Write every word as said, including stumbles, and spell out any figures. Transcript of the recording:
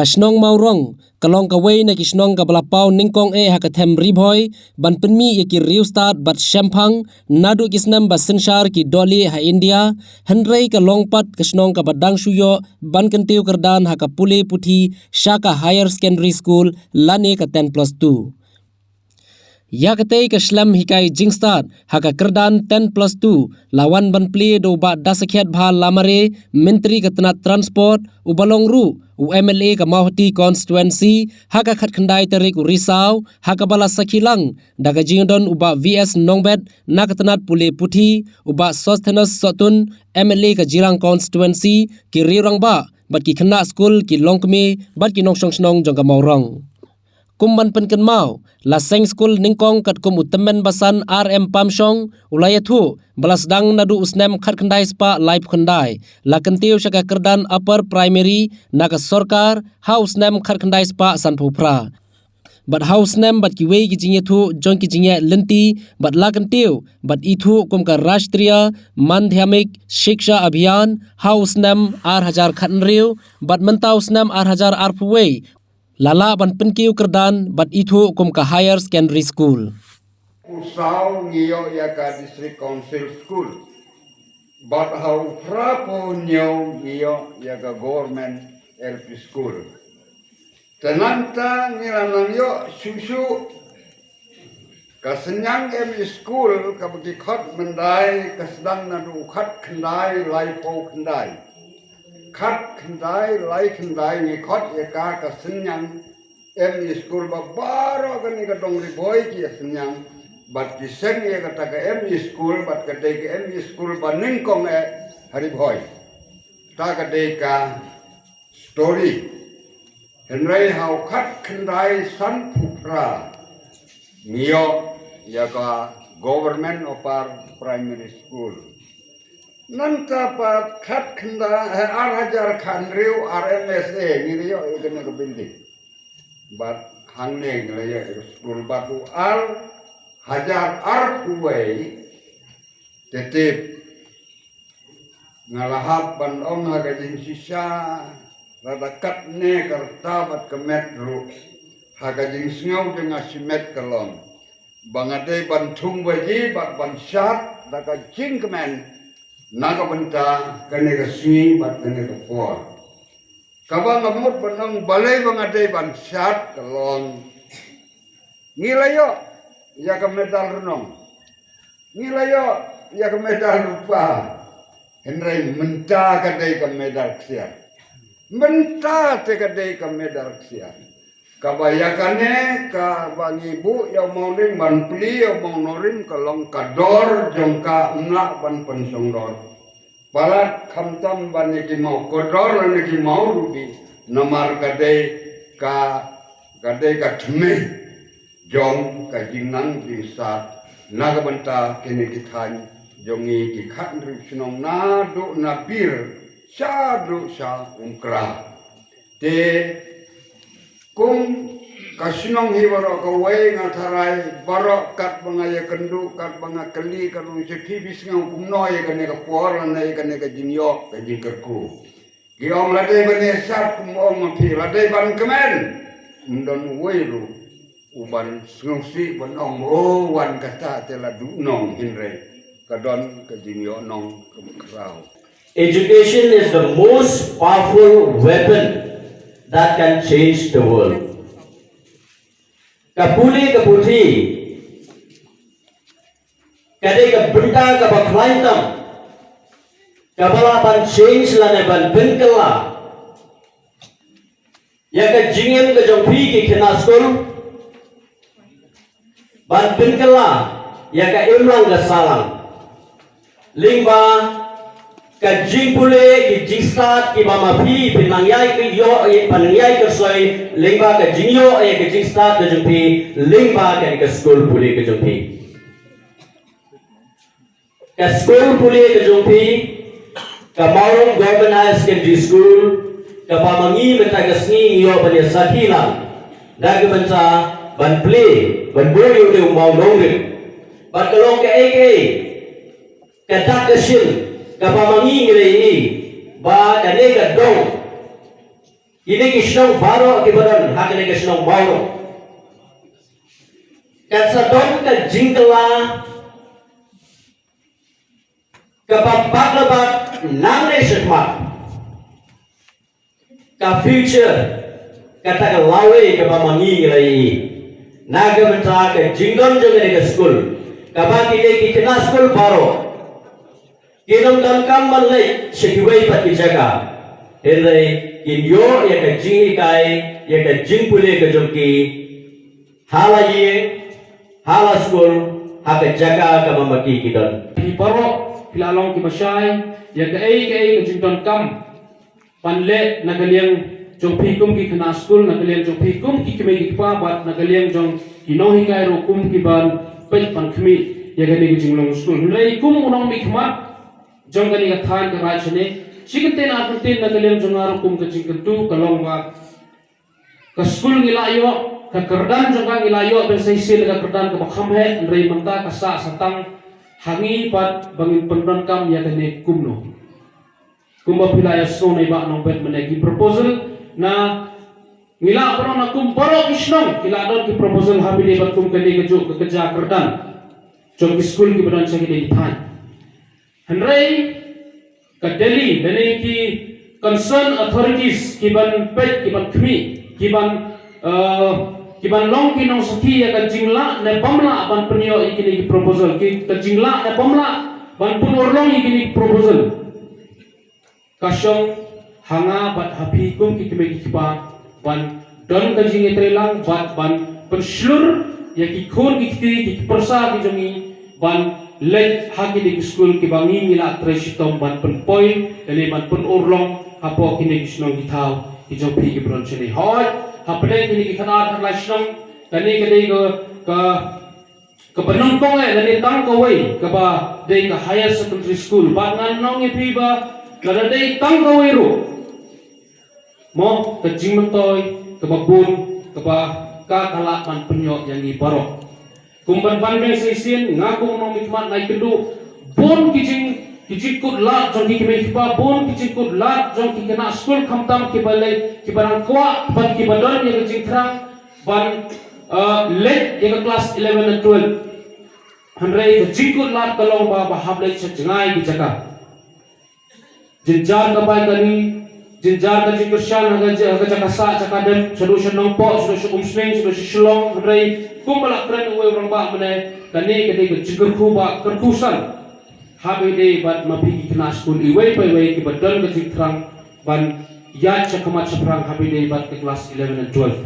Ka shnong Mawrong ka long kawei na ki shnong kaba la paw nyngkong eh ha ka them Ri Bhoi ban pynmih ïa ki riewstad bad shemphang naduh ki snem ba synshar ki dohlieh ha India, hynrei ka long pat ka shnong kaba dang shu ïoh ban kyntiew kyrdan ha ka pule puthi sha ka higher secondary school lane ka ten plus two. Ïa katei ka shlem hikai jingstad ha ka kyrdan ten plus two la wan ban plie da u Bah Dasakhiatbha Lamare, Myntri ka tnat Transport, uba long ruh u M L A ka Mawhati constituency, ha ka khatkhyndai tarik u Risaw, ha kaba la sakhi lang da ka jingdon u Bah V S Nongbet na ka tnat pule puthi, u Bah Sosthenes Sohtun, M L A ka Jirang constituency, ki riew rangbah bad ki khynnah skul, ki longkmie bad ki nongshong shnong jong ka Mawrong. Kum ban pynkynmaw, la seng skul nyngkong katkum u tymmen basan R M Pamshong u la ïathuh ba la sdang naduh u snem khatkhyndai spah laiphew khyndai la kyntiew sha ka kyrdan upper primary na ka sorkar ha u snem khatkhyndai spah sanphew phra. Bad ha u snem bad kiwei ki jingïathuh jong ki jingeh lynti bad la kyntiew bad ithuh kum ka Rashtriya Madhyamik Shiksha Abhiyan ha u snem ar hajar khathynriew bad mynta u snem ar hajar arphew wei la lah ban pynkiew kyrdan bad ithuh kum ka higher secondary school. U saw ngi ïoh ïa ka District Council School. Bad ha u phra phew hynñiew ngi ïoh ïa ka Government L P School. Te nangta ngi la nang ïoh shuh shuh ka Synñiang M E School kaba ki khot myndai ka sdang naduh u khatkhyndai laiphew khyndai. Khatkhyndai laikhyndai ngi khot ïa ka ka Synñiang M E School ba baroh kane ka dong Ri Bhoi ki ïa synñiang bad ki seng ïa kata ka M E School bad ka dei ka M E School ba nyngkong eh ha Ri Bhoi. Ta ka dei ka story. Hynrei ha u khatkhyndai sanphew phra ngi ïoh ïa ka Government Upper Primary School. Nangta pat khatkhyndai, eh, ar hajar khathynriew R M S A ngi la ïoh ïa kane ka building. Bad hangne ngi la ïoh ïa ka school bad u ar hajar arphew wei te tip nga la hap ban ong ha ka jingshisha, lada katne ka rta bad ka met ruh, ha ka jingsngew jong nga shimet ka long ba nga dei ban thung baji bad ban shad da ka jingkmen na ka bynta kane ka sngi bad kane ka por. Kaba nga mut ban ong balei ba nga dei ban shad ka long ngi la ïoh ïa ka medal rnong. Ngi la ïoh ïa ka medal rupa. Hynrei mynta ka dei ka medal ksiar. Mynta te ka dei ka medal ksiar. Kaba ïa kane kaba ngi buh ïa u Mawlyng ban plie ïa u Mawnorim ka long ka dor jong ka, ym lah ban pynsngewdor. Palat khamtam ban ïa ki maw kordor lane ki maw rubi, namar ka dei ka, ka dei ka thymmei jong ka jingnang jingstad na ka bynta kine ki thaiñ jong ngi ki khathynriew shnong naduh na Bir shaduh sha Umkra. Te kum ka shnong hi baroh kawei nga tharai baroh katba nga ïakynduh katba nga kylli katba nga shu phi phi sngew kumno ïa kane ka por lane ïa kane ka jingïoh ka jingkyrkhu. Ki ong lada ban ïasat kum ong ma phi lada ban kmen. Ym don uwei ruh u ban sngewsih ban ong o wan kata te la duh nong hynrei ka don ka jingïoh nong kaba khraw. Education is the most powerful weapon that can change the world. Ka pule ka puthi ka dei ka bynta kaba khlaiñ tam kaba lah ban change lane ban pynkylla ïa ka jingim ka jong phi ki khynnah skul, ban pynkylla ïa ka imlang ka sahlang lyngba ka jingpule ki jingstad kiba ma phi phin nang ïai ki ïoh, phin nang ïai kyrsoi lyngba ka jingïoh ïa ka jingstad ka jong phi lyngba ka, ka skul pule ka jong phi. Ka skul pule ka jong phi, ka Mawrong Government Higher Secondary School, kaba ma ngi mynta ka sngi ngi ïoh ban ïa sakhi lang da ka bynta ban plie ban buh ïa u dei u mawnongrim. Bad ka long kaei kaei ka dak ka shin kaba ma ngi ngi la ïohi ba kane ka dong Kine ki shnong baroh kiba don ha kane ka shnong Mawrong, kan sa don ka jingkylla kaba bad la bad nangne shakhmat. Ka future kata ka lawei kaba ma ngi ngi la ïohi. Na ka bynta ka jingdon jong kane ka skul, kaba kine ki khynnah skul baroh kin ym donkam ban leit sha kiwei pat ki jaka, hynrei kin ïoh ïa ka jinghikai, ïa ka jingpule ka jong ki ha la ïing, ha la skul, ha ka jaka kaba ma ki ki don. Phi baroh phi la long kiba shai ïa kaei kaei ka jingdonkam ban leh na ka liang jong phi kum ki khynnah skul, na ka liang jong phi kum ki kmie ki kpa, bad na ka liang jong ki nonghikai ruh kum ki ban peit ban khmih ïa kane ka jinglong skul. Hynrei kum u nongmihkhmat jong kane ka thaiñ ka raid shane, shi kyntien ar kyntien na ka liang jong nga ruh kum ka jingkyntu ka long ba ka skul ngi la ïoh, ka kyrdan jong ka ngi la ïoh ban sa shisien ka kyrdan kaba kham heh, hynrei mynta ka sah sa tang ha ngi pat ba ngin pyndonkam ïa kane kumno. Kumba phi la ïa sngew na i Bah Nongbet mynne, ki proposal na ngi la pyndonkam kum baroh ki shnong, ki la don ki proposal ha phi dei bad kum kane kajuh ka kyrdan jong ki skul kiba don sha kine ki thaiñ. Hynrei ka Delhi lane ki concerned authorities ki ban peit, ki ban khmih, ki ban, eh, ki ban long ki nongsakhi ïa ka jinglah ne bym lah ban pynïoh ïa kine ki proposal, ki, ka jinglah ne bym lah ban pynurlong ïa kine ki proposal. Ka shong ha nga bad ha phi kum ki kmie ki kpa ban don ka jingïatreilang bad ban pynshlur ïa ki khun ki kti, ki pyrsa ki jong ngi ban leit ha kine ki skul kiba ngi ngi la trei shitom ban pynpoi lane ban pynurlong hapoh kine ki shnong ki thaw ki jong phi kiba don shane. Hooid, hapdeng kine ki khatar khatlai shnong, kane ka dei ka, ka kaba nyngkong eh lane tang kawei kaba dei ka higher secondary school, bad ngan ong ïa phi ba lada dei tang kawei ruh, mo, ka jingmyntoi kaba bun kaba ka, ka lah ban pynïoh ïa ngi baroh. Kum ban ban meng sa shisien, nga kum u nongmihkhmat nga ïakynduh bun ki jing, ki jingkut lad jong ki kmie ki kpa, bun ki jingkut lad jong ki khynnah skul, khamtam kiba leit, kiba dang kwah bad kiba don ïa ka jingthrang ban, eh, leit ïa ka klas eleven and twelve. Hynrei ka jingkut lad ka long ba, ba hap leit sha jngai ki jaka. Jynjar ka bai ka ri, jynjar ka jingkyrshan ha ka ja-, ha ka jaka sah jaka dem, shaduh sha Nongpoh, shaduh sha Umsning, shaduh sha Shillong, hynrei kumba la kren uwei u rangbah mynne, kane ka dei ka jingkyrkhu ba kyrkhu san. Haba ïadei bad ma phi ki khynnah skul iwei pa iwei kiba don ka jingthrang ban ïaid sha khmat shaphrang haba ïadei bad ka klas eleven and twelve.